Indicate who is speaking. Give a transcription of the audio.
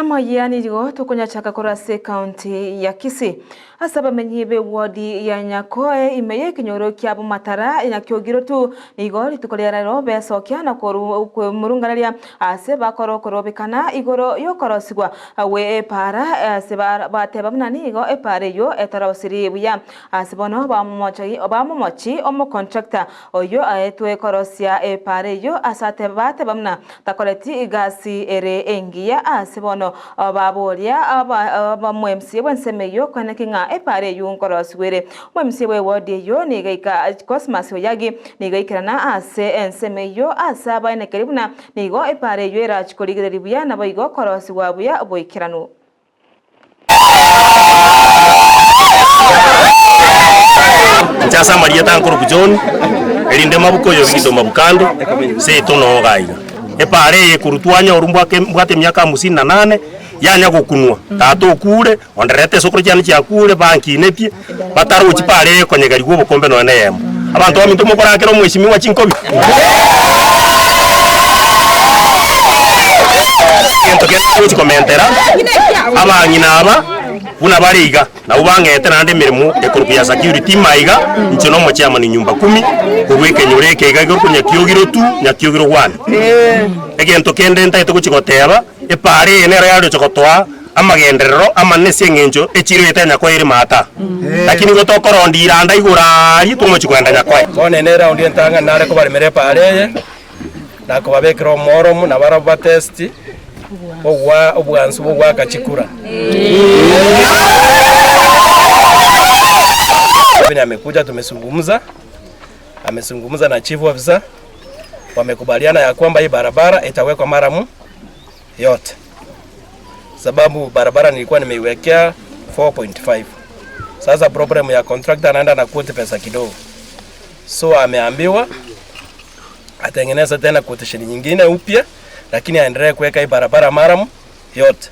Speaker 1: Amayia nigo tokonyachaka korwa ase ekaunti ya Kisii. Ase abamenyi b'ewodi ya Nyakoe ime y'ekenyoro kia Bomatara Nyakiogirotu nigo rituko ria rero besokia na kwemurunganeria ase bakora okorobekana igoro y'okorosigwa gwe epaara ase bateba buna nigo epaara eyio etarosiri buya. Ase bono bamomochi omocontractor oyio aetwe korosia epaara eyio ase bateba buna takoreti egasi ere engiya ase bono baboria omoMCA bw'ensemo eyio koeneki ng'a epaara eyio nkorosigwa ere. OmoMCA bw'ewodi eyio nigo aika Cosmas Oyagi nigo aikerana ase ensemo eyio ase abaenekeri buna nigo epaara eyio erachi korigereria buya naboigo korosigwa buya boikeranu.
Speaker 2: Inche ase amarieta nkorokwa John, erinde mabuko oyo Victor Mabukande, seito noo iga iga. Epaara eye korwa twanyorwa mbwake mbwate emiaka hamsini na nane, yanya gokunwa, tata okure, ondererete esokoro chiane chiakure, bankinetie, batarochi paara eye ekonyegerigwa obokombe nonya na eyemo. Abanto baminto mokorakera omweshimiwa chinkobi? Egento kende togochi komentera, abang'ina aba buna bare iga, nabwo bang'ete naende emeremo ekorokwa ya security ime aiga, inche na omochairman nyumba kumi, korwa ekenyoro eke iga egekorokwa Nyakiogiro two, Nyakiogiro one. Egento kende ntagete gochi goteba, epaara eye nero yaroche gotoa amagenderero amanene ase eng'encho echiro eye tenyakoa ere maata. Lakini igo tokorondia iranda igoro aaria tomochi kogenda nyakoe.
Speaker 3: Bono ere neraundi entang'ani nare kobaremera epaara eye, na kobabekera omworomu, na barabwo batesti ogwa obwansu bw'ogoaka chikura. Amekuja tumezungumza, amezungumza na chief officer, wamekubaliana ya kwamba hii barabara itawekwa maramu yote sababu barabara nilikuwa nimeiwekea 4.5 sasa problem ya contractor anaenda na quote pesa kidogo so ameambiwa atengeneze tena quotation nyingine upya lakini aendelee kuweka hii barabara maramu yote.